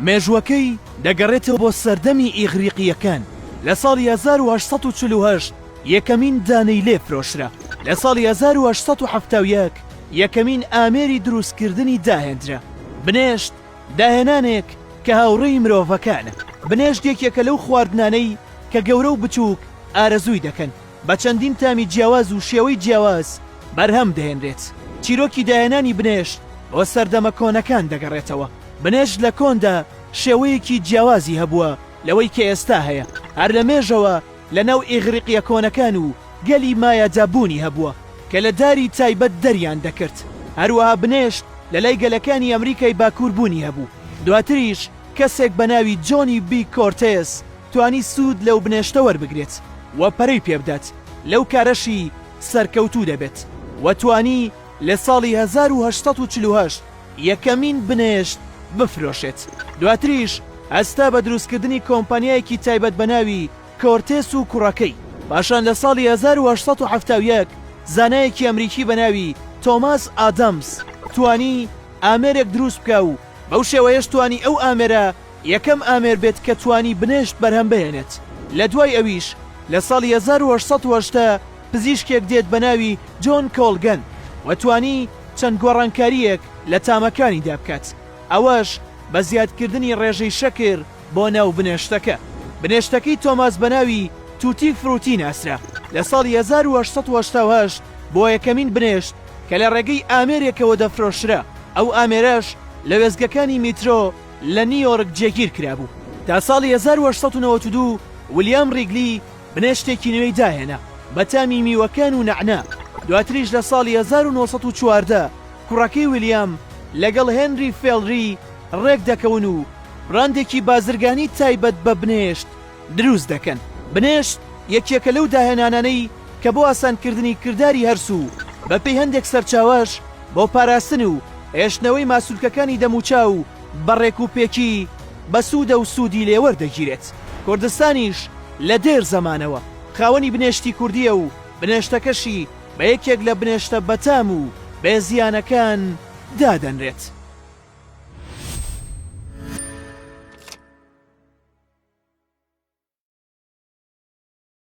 مێژووەکەی دەگەڕێتەوە بۆ سەردەمی ئیغریقییەکان، لە ساڵی 1848 یەکەمین دانەی لێ فرۆشرا، لە ساڵی 1871 یەکەمین ئامێری دروستکردنی داهێندرا. بنێشت داهێنانێک کە هاوڕێی مرۆڤەکانە. بنێشت یەکێکە لەو خواردنانەی کە گەورە و بچووک ئارەزووی دەکەن، بە چەندین تامی جیاواز و شێوەی جیاواز بەرهەم دەهێنرێت. چیرۆکی داهێنانی بنێشت بۆ سەردەمە کۆنەکان دەگەڕێتەوە. بنێشت لە کۆندا شێوەیەکی جیاوازی هەبووە لەوەی کە ئێستا هەیە. هەر لە مێژەوە لە ناو ئیغریقیە کۆنەکان و گەلی مایادا بوونی هەبووە کە لە داری تایبەت دەریان دەکرد. هەروەها بنێشت لە لای گەلەکانی ئەمریکای باکوور بوونی هەبوو. دواتریش کەسێک بە ناوی جۆنی بی کۆرتێس توانی سوود لەو بنێشتە وەربگرێت و پەرەی پێبدات، لەو کارەشی سەرکەوتوو دەبێت و توانی لە ساڵی 1848 یەکەمین بنێشت بفرۆشێت. دواتریش هەستا بە دروستکردنی کۆمپانیایەکی تایبەت بە ناوی کۆرتێس و کوڕەکەی. پاشان لە ساڵی 1871 زانایەکی ئەمریکی بە ناوی تۆماس ئادەمس توانی ئامێرێک دروست بکا و بەو شێوەیەش توانی ئەو ئامێرە یەکەم ئامێر بێت کە توانی بنێشت بەرهەم بهێنێت، لە دوای ئەویش لە ساڵی 1880 پزیشکێک دێت بە ناوی جۆن کۆڵگەن و توانی چەند گۆڕانکارییەک لە تامەکانیدا بکات، ئەوەش بە زیادکردنی ڕێژەی شەکر بۆ ناو بنێشتەکە. بنێشتەکەی تۆماس بە ناوی توتی فروتی ناسرا، لە ساڵی 1888 بووە یەکەمین بنێشت کە لە ڕێگەی ئامێرێکەوە دەفرۆشرا، ئەو ئامێرەش لە وێستگەکانی میترۆ لە نیویۆرک جێگیر کرابوو. تا ساڵی 1892 ولیام ڕیگلی بنێشتێکی نوێی داهێنا بە تامی میوەکان و نەعنا، دواتریش لە ساڵی 1914 کوڕەکەی ویلیام لەگەڵ هێنری فێڵری ڕێک دەکەون و براندێکی بازرگانی تایبەت بە بنێشت دروست دەکەن. بنێشت یەکێکە لەو داهێنانانەی کە بۆ ئاسانکردنی کرداری هەرس و بەپێی هەندێک سەرچاوەش بۆ پاراستن و هێشتنەوەی ماسولکەکانی دەموچاو بە ڕێکوپێکی بەسوودە و سوودی لێ وەردەگیرێت. کوردستانیش لە دێر زەمانەوە خاوەنی بنێشتی کوردییە و بنێشتەکەشی بە یەکێک لە بنێشتە بەتام و بێ زیانەکان دادەنرێت.